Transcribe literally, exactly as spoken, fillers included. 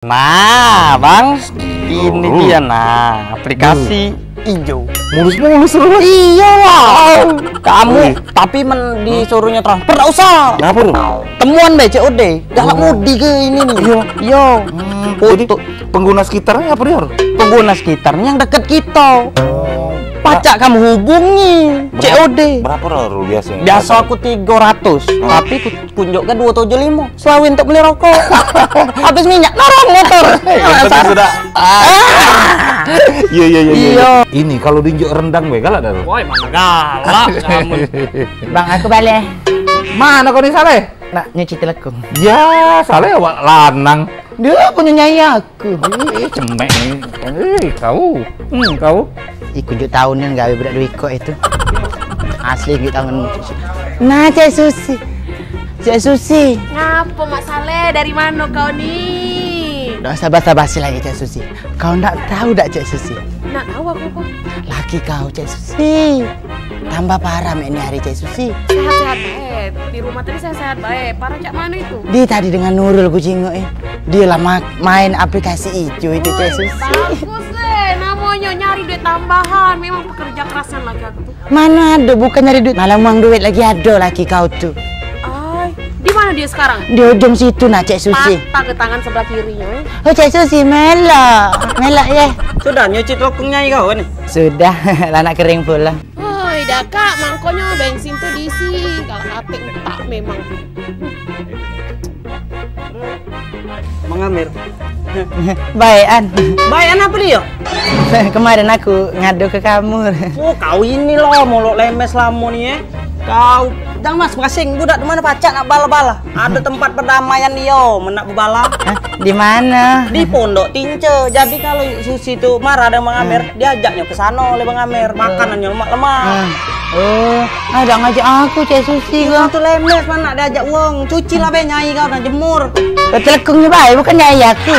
Nah, Bang, ini dia nah, aplikasi ijo. Mulus-mulus terus. Iyalah. Kamu tapi men disuruhnyo transfer dak usah. Ngapa tuh? Temuan be C O D. Galak mudi ke ini nih. Iya. Yo. Hmm, jadi pengguna sekitarnya apa dia? Pengguna sekitarnya yang deket kita. Oh. Pacak kamu hubungi C O D. Berapa, berapa biasanya? Biasa aku tiga ratus, tapi ku kunjuk ke dua tujuh lima. Selawi untuk beli rokok. Habis minyak, dorong motor. Yang penting sudah. Ah. Iya, iya, iya, iya. Iya. Ini kalau diinjak rendang be galak dah. Woi, mana galak kamu? Bang, aku balik. Mana kau ni, Saleh? Nak nyuci telekung. Ya, Saleh awak lanang. Dia punya nyai aku. Ih, cemek ni. Ih, kau. Hmm, kau. Ih, kunjuk taun nian gawe budak duo ikok itu. Asli kunjuk taun. Nah, Cek Susi. Cek Susi. Ngapo, Mak Saleh? Dari mano kau ni? Dak usah basa-basi lagi, Cek Susi. Kau ndak tahu dak, Cek Susi? Nak tahu aku apa? Laki kau, Cek Susi. Tambah parah mek ni hari, Cek Susi. Sehat-sehat bae. Di rumah tadi sehat-sehat bae. Parah cak mano itu? Di tadi dengan Nurul ku jingok, eh. Dia lah ma- main aplikasi ijo itu, Cek Susi. Bagus deh, namonyo nyari duit tambahan. Memang pekerja keras nian laki aku tu. Mano ado, bukan nyari duit, malah buang duit lagi ado laki kau tu. Ai, di mano dia sekarang? Di ujung situ nah, Cek Susi. Patah ke tangan sebelah kirinyo, eh. Oh, Cek Susi, melok. Melok, ye. Sudah nyuci telekung nyai kau ni? Sudah, lah nak kering pula. Oi, dah kak, mangkonyo bensin tu diisi. Kalau katik entak memang. Mang Amer. Baekan. Baekan apa dia? Kemarin aku ngadu ke kamu. Oh, kau ini loh, molok lemes lamo ni, eh. Kau, jangan mas, masing budak di mana pacak nak bala-bala. Ada tempat perdamaian dia, menak bebala. Hah? Di mana? Di Pondok Tince. Jadi kalau Susi tu marah dengan Mang Amer, diajaknyo ke sana oleh Mang Amer. Makanannyo lemak-lemak. Hmm. Oh, ah, dak ngajak aku, Cek Susi. Kau tu lemes, mana nak diajak wong. Cuci lah be nyai kau, nak jemur. Kau telekungnyo bae, bukan nyai aku.